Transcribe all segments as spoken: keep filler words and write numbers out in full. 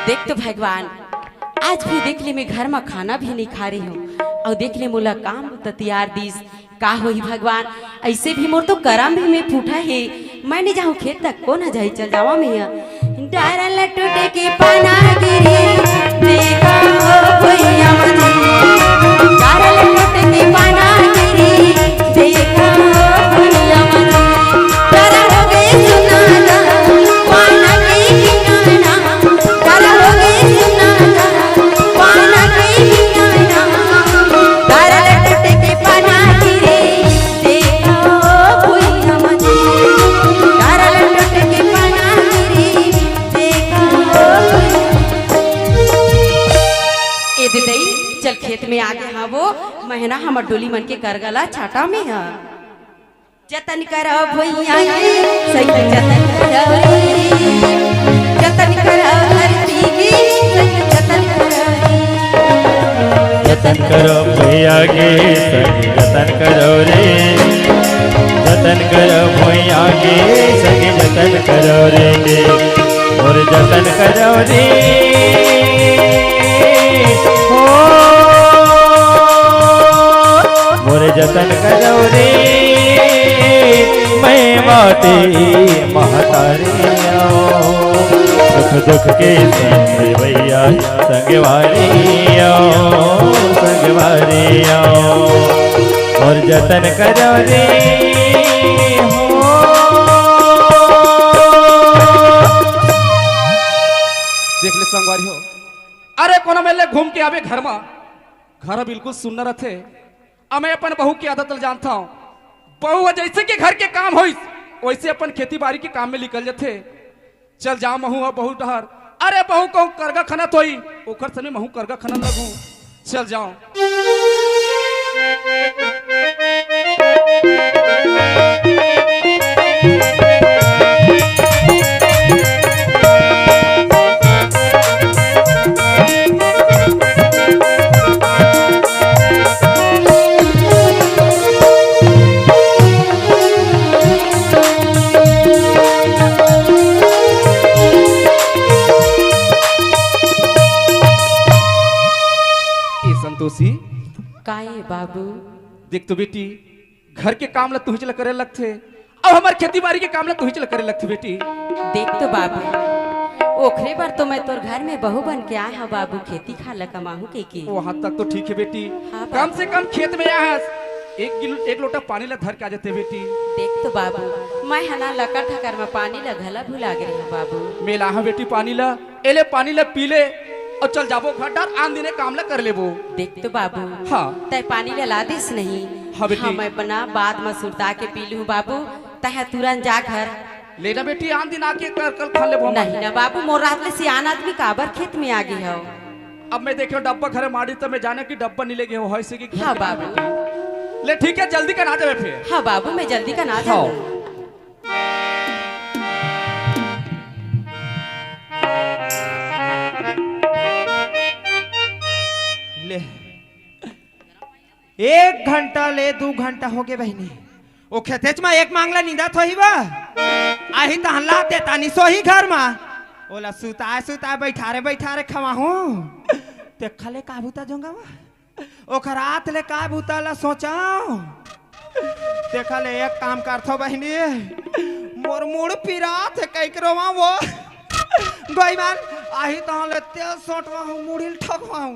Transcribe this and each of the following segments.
देख तो भगवान, आज भी देख ले, मैं घर म खाना भी नहीं खा रही हूँ, अउ देख ले, मोला काम तो तियार दिस। का होही भगवान, ऐसे भी मोर तो करम भी में फूटा हे। मैं नहीं जाऊँ खेत तक, कोन ह जाही? चल जावा मैं ह। डारल टूटे के पाना गिरी, देखा हो भुइया मजी। डारल टूटे के पाना गिरी, देखा हो भुइया मजी। डर हो गए सुनाना, पाना के किनारा। डर हो गए सुनाना, पाना के किनारा। डारल टूटे के पाना गिरी, देखा हो भुइया मजी। डारल टूटे के पाना गिरी, देखा हो भुइया। ए दे दई, चल खेत में आगे हवो, महना हमर डोली मन के करगा ला छाटा में ह। जतन करो भुइया के, सही जतन करो रे। जतन करो धरती के, सही जतन करो रे। जतन करो भुइया के, सही जतन करो रे। जतन करो भुइया के, सही जतन करो रे। मोर जतन करो रे, हो, मोर जतन करो रे, मैं माटी महतारी आंव। सुख दुख के संग भैया, संगवारी आंव, संगवारी आंव। मोर जतन करो रे, हो। देख ले संगवारी हो, अरे कोनो मेर ले घूम के आबे घर म, घर बिल्कुल सुन्ना रथे। अउ मैं अपन बहू के आदत ल जानथंव, बहू ह जइसे कि घर के काम होइस, वइसे अपन खेती बारी के काम में निकल जथे। चल जांव महूं ह बहू डहर। अरे बहू कहूं करगा खनत होही, ओकर संग में महूं करगा खनन लगहूं। चल जांव। ए संतोषी। का ए बाबू? देख तो बेटी, घर के काम ला तुहिच ला करे लगथे, अउ हमर खेती बारी के काम ला तुहिच ला करे लगथे बेटी। देख तो बाबू, ओखरे बर तो मैं तोर घर में बहू बन के आय हंव बाबू, खेती खार ला कमाहूं कहिके। वहां तक तो ठीक हे बेटी, हाँ बाबू। कम से कम खेत में आय हस, एक गिल-, एक लोटा पानी ला धर के आ जाते बेटी। देख तो बाबू, मैं ह ना लकर धकर में पानी ला घला भुला गे रहेंव बाबू। मैं लाहूं बेटी पानी ला, एले पानी ला पी ले अउ चल जाबो घर डहर, आन दिने काम ला कर लेबो। देख तो बाबू, हाँ। तैं पानी ला ला दिस नहीं। हाँ बेटी। हाँ, मैं अपना बात म सुरता के पी लूं बाबू, तैं ह तुरंत जा घर। ले ना बेटी, आन दिन आके कर, कल खा लेबो हम। नहीं ना बाबू, मोर रात ले सियान आदमी काबर खेत में आ गे हव? अब मैं देखे डब्बा घरे माड़ी त मैं जाने कि डब्बा नी ले गे हव, होइसे कि घर हाँ में बाबू। बेटी। ले ठीक हे, जल्दी कन आ जाबे फिर। हाँ बाबू, मैं जल्दी कन आ हाँ। जाबो। ले, एक घंटा ले दू घंटा होगे बहिनी, ओ खेतेच म एक मांगला निंदत होही बा। आही तहन लात देता नि सोही घर म। ओला सुताए सुताए बइठारे बइठारे खवाहूं। तेखा ले का बुता जोंगा वा? ओखर आत ले का बुता ला सोचंव। तेखा ले एक काम करथंव बहिनी, मोर मुड़ पिरात हे कहिके रोवंव वो। गोइमान, आही तहन ले तेल सोंटवाहूं, मुड़ी ल ठोकवाहूं।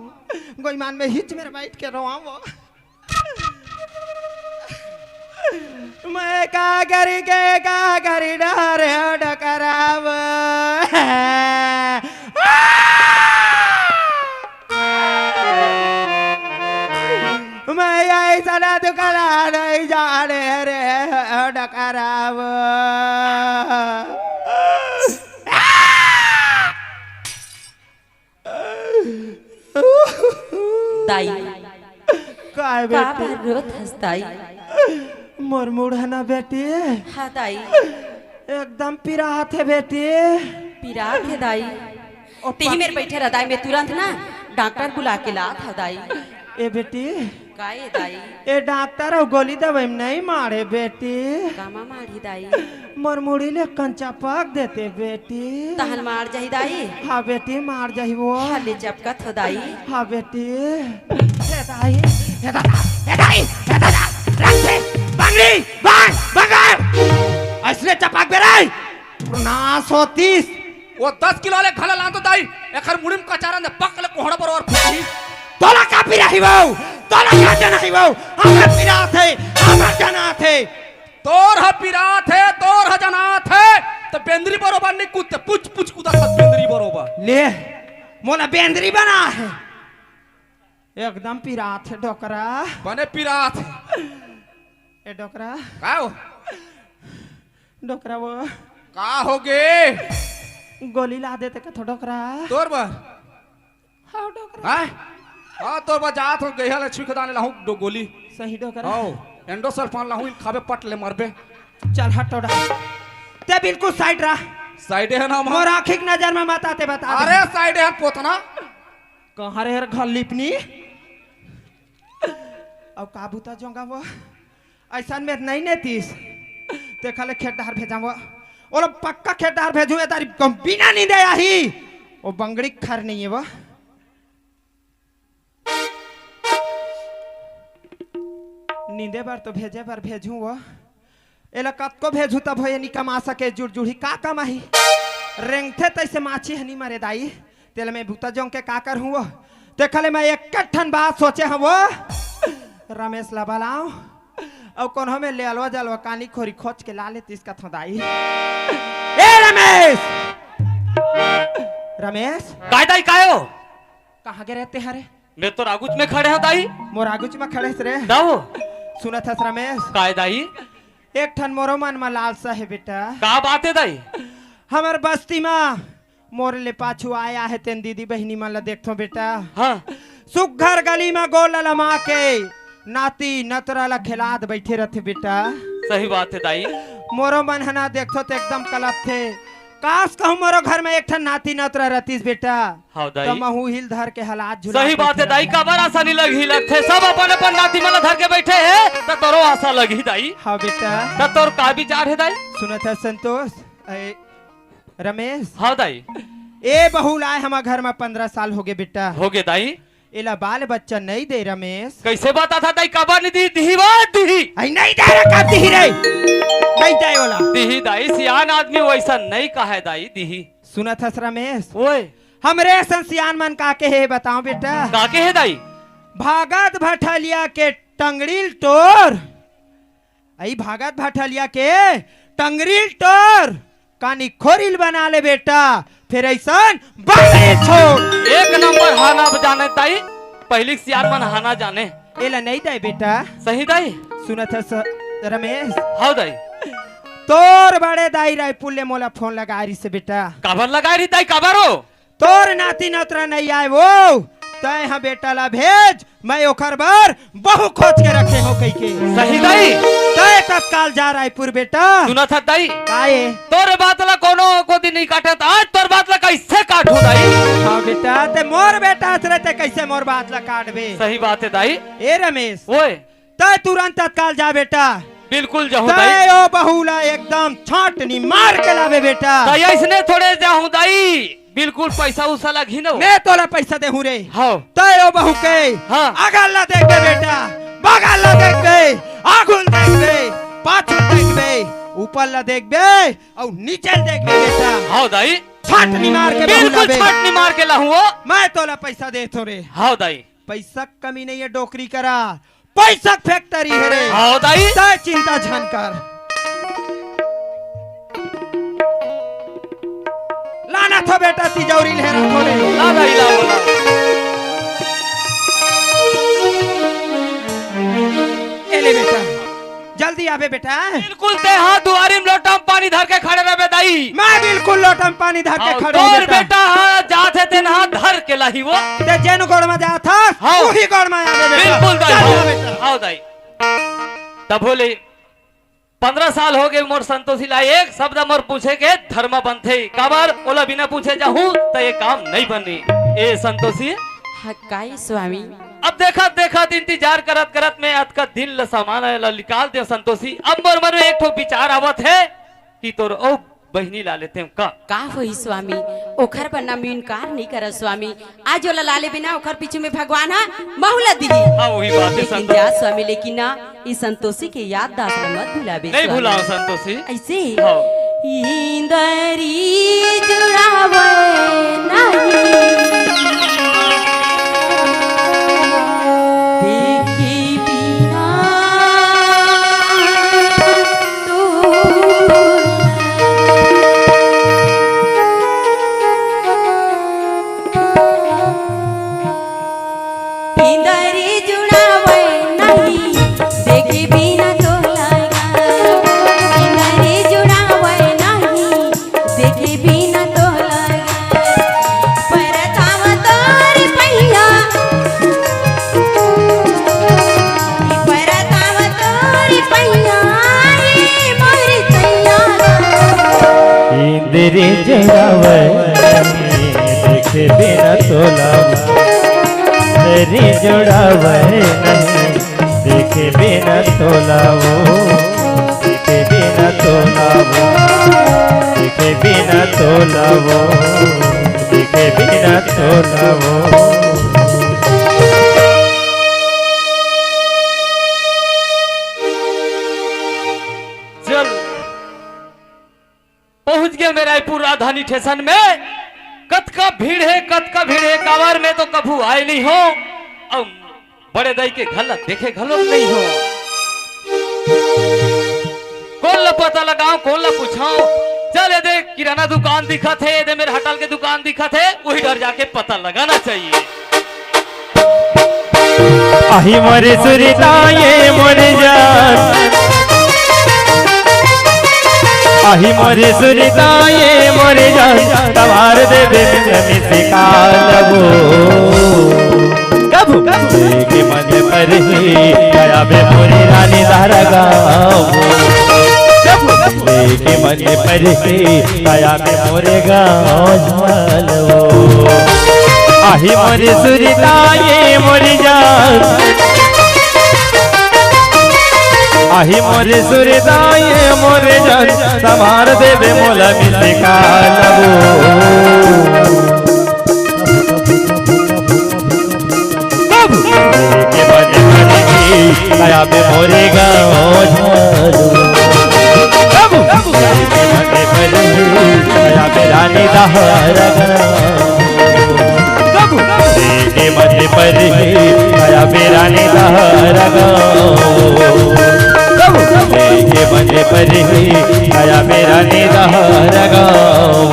गोइमान, मैं हिच मेर बइठ के रोवंव वो। मैं का करी के का करी डहरे डकराव। मैं अइसना दुखला नहीं जाने रे डकराव। दाई, काय का बेटी? बार रोत हस दाई? मोर मुड़ ह ना बेटी। हाँ दाई। एकदम पिरात हे बेटी। पिरात हे दाई। ओ तिही पा- मेर बइठे रह दाई, मैं तुरंत ना डॉक्टर बुला के लात हंव दाई। ए बेटी, का ए दाई? ए डॉक्टर अउ गोली दवाई में नहीं मारे बेटी। कामा मारही दाई? मोर मुड़ी ले कंचा पक देते बेटी। तहन मार जाही दाई? हाँ बेटी, मार जाही वो। हले चपकत हो दाई। हाँ बेटी। हे दाई, हे दादा, हे दाई, हे दादा, रख दे, बंगड़ी, बांध, बंगाल। ऐसने चपक बे रे, नाश होतीस। वो दस किलो ले घला लान तो दाई, एखर मुड़ी में कचारन दे, पक ले कोहड़ा बरोबर फूटी। तोला का पिराही वो? तोला का जनाही वो? हमर पिरात हे, हमर जनात हे। तोर ह पिरात हे, तोर ह जनात हे, त बेंदरी बरोबर नहीं कूदते, पुच पुच कूदत हस बेंदरी बरोबर। ले, मोला बेंदरी बना हे। एकदम पिरात हे डोकरा। बने पिरात हे। ए डोकरा। का हो? डोकरा वो। का हो गे? गोली ला देते कथो डोकरा। तोर बर? हाँ डोकरा। हैं? हाँ, तोर बर जात हो, गइहा ले छुई के दाने लाहूं, डो-, गोली। सही डोकरा। हाँ, एंडोसल्फान लाहूं, इन खाबे पट ले मरबे। चल हट टोड़ा। ते बिल्कुल साइड रह। साइडे हे ना, मां। मोर आँखी के नजर में मत आते बता दे। अरे साइडे हे पोतना। कहाँ रे हर घर लिपनी? अउ का बुता जोंगा वो? अइसन में नहीं नेतीस। तेखा ले खेत डहर भेजावं। ओला पक्का खेत डहर भेजूं, ए तारी कम बिना नींदे आही। ओ बंगड़ी खर नहीं हे वो। नींदे बर तो भेजे बर भेजूं वो। एला कतको भेजूं तभो ए नी कमा सके जुड़जुड़ी। का कमाही? रेंगथे तइसे माछी ह नी मरे दाई। तेला मैं बुता जोंग के का करहूं वो? तेखा ले मैं एक ठन बात सोचे हंव वो। रमेश ला बलाओं। अउ कोनो में ले अलवा जलवा कानी खोरी खोज के ला लेतीस कथों दाई। ए रमेश! रमेश! काय दाई, काय हो? कहाँ गे रहे ते हरे? मैं तोर आगूच में खड़े हंव दाई। मोर आगूच में खड़े हस रे? दाऊ। सुनत हस रमेश? काय दाई? एक ठन मोरो मन म लालसा हे बेटा। का बात हे दाई? हमर बस्ती म मोर ले पाछू आय आहे तेन दीदी बहिनी मन ला देखथों बेटा। हाँ। सुग्घर गली म गोड़ लमा के नाती नतरा ला खेलात बइठे रथे बेटा। सही बात हे दाई। मोरो मन ह ना देखथों त एकदम कलपथे। काश कहूं मोरो घर म एक ठन नाती नतरा रतिस बेटा। हाँ दाई। त महू हिल धर के हलात झुला सही बात हे दाई, काबर आसानी लगही लगथे, सब अपन अपन नाती मन ला धर के बइठे हे, त तोरो आसा लगही दाई। हाँ बेटा। त तोर का विचार हे दाई? सुनत हस संतोष, ए, रमेश। हाँ दाई। ए बहू ला आय हमर घर म पंद्रह साल होगे बेटा। होगे दाई। एला बाल बच्चा नइ दे रमेश। कइसे बताथस दाई, काबर नइ दिही? दिही वो दिही। अई नइ दे रे, कब दिही रे? नइ दे ओला। दिही दाई, सियान आदमी वइसन नइ कहय दाई, दिही। सुनत हस रमेश? ओए। हमरे असन सियान मन का केहे बतावं बेटा। का केहे दाई? भागत भठलिया के टंगड़ी ल टोर। अई भागत भठलिया के टंगड़ी ल टोर, कानी खोरी ल बना ले बेटा, फेर अइसन बंगड़ी ल छोड़। एक नंबर हाना जाने दाई, पहिली के सियान मन हाना जाने। एला नइ दे बेटा। सही दाई। सुनत हस रमेश? हाँ दाई। तोर बड़े दाई रायपुर ले मोला फोन लगाय रिहिस बेटा। काबर लगाय रिहिस दाई, काबर हो? तोर नाती नतरा नइ आय वो, तैं ह बेटा ला भेज, मैं ओकर बर बहू खोज के रखे हों कहिके। सही दाई। तैं तत्काल जा रायपुर बेटा। सुनत हस दाई? काय? तोर बात ला कोनो कोती नइ काटत, आज तोर बात ला कइसे काटहूं दाई? हाँ बेटा, तैं मोर बेटा हस रे, तैं कइसे मोर बात ला काटबे? सही बात हे दाई। ए रमेश। ओए। तैं तुरंत तत्काल जा बेटा। बिल्कुल जाहूं दाई। तैं ओ बहू ला एकदम छाटनी मार के लाबे बेटा। दाई अइसने थोड़े जाहूं दाई, बिल्कुल पइसा उसा लगही न। मैं तोला पइसा देहूं रे। हाँ। तैं ओ बहू के हाँ। अगल ला देखबे बेटा, बगल ला देखबे, आगू ल देखबे, पाछू ल देखबे, ऊपर ला देखबे अउ नीचे ल देखबे बेटा। हाँ दाई। छाटनी मार के बहू बिल्कुल लाबे। छाटनी मार के लाहूं वो। मैं तोला पइसा देथों रे। हाँ दाई। पइसा के कमी नइ हे डोकरी करा, पइसा के factory हे रे। हाँ दाई। तैं चिंता झन कर। लानथों बेटा तिजौरी ल हेरथों रे। ला दाई, ला, ला। ए ले बेटा, जल्दी आबे बेटा। बिल्कुल तैं हा दुआरी म लोटा म पानी धर के खड़े रहबे दाई। मैं बिल्कुल लोटा म पानी धर के अउ खड़े हूँ तोर बेटा। बेटा हा जात हे तेन हा धर के लाही वो। तैं जेन गोड़ म जात हस, हाँ। उही गोड़ म आबे बेटा। बिल्कुल दाई, चल हाँ। ना बेटा। हाँ दाई। तभो ले पंद्रह साल होगे मोर संतोषी ला एक शब्द मोर पूछे के धरम बनथे। काबर ओला बिना पूछे जाहूँ त ये काम नइ बनही। ए संतोषी, हाँ, काय स्वामी? अब देखत देखत, इंतजार करत करत मैं अतका दिन ल सामान ला निकाल दे संतोषी। अब मोर मन में एक ठो विचार आवत हे कि तोर अउ बहिनी ला लेते हैं का? का होही स्वामी? ओखर बर ना मैं इनकार नहीं करत स्वामी। आज ओला ला लेबे ना, ओखर पीछू में भगवान हा महू ला दिही। हाँ, वही बात है लेकिन संतोषी। जा स्वामी, लेकिन ना, ई संतोषी के याददाश्त ला मत भुलाबे नहीं स्वामी। भुलाओ संतोषी। ऐसे? हाँ। इंदरी जुड़ावे नहीं। देखे बिना तो इंदरी जुड़ावे नहीं, देखे बिना तो लगा। इंदरी जुड़ावे नहीं, देखे बिना तो लगा। परतावा तोरी पैया, परतावा तोरी पैया, ए मोरी सैया। इंदरी जुड़ावे नहीं, देखे बिना तोला। इंदरी जुड़ावे नहीं, देखे बिना तोला वो, देखे बिना तोला वो, देखे बिना तोला वो, देखे बिना तोला वो। चल, पहुंच गया मैं रायपुर राजधानी स्टेशन में। कतका भीड़ हे, कतका भीड़ हे, काबर मैं तो कभू आए नहीं हो। अब बड़े दाई के घर ला देखे घलो नहीं हो। कोन ला पता लगाओ, कोन ला पूछाओ? चल, ये दे किराना दुकान दिखत हे, ये दे मेरे हटाल के दुकान दिखत हे, वही डर जाके पता लगाना चाहिए। आही मोरे सुरता ये मोरे जान, आही मोरे सुरता ये मोरे जान, तवार देबे मिस काल वो। कभू के मन पर ही आया बे मोरी रानी धारा गाँव। कभू के मन पर ही आया बे मोरे गाँव झाल वो। आही मोरे सुरता ये मोरी जान, आही मोरे सुरता ये मोरे जान, संभार देबे मोला मिस काल वो। कभू के मन मन की आया बे मोरे गाँव झाल वो। कभू के मन मन की आया बे रानी धारा गाँव। कभू के मन पर ही आया बे रानी धारा गाँव। कभू के मन पर ही आया बे रानी धारा गाँव।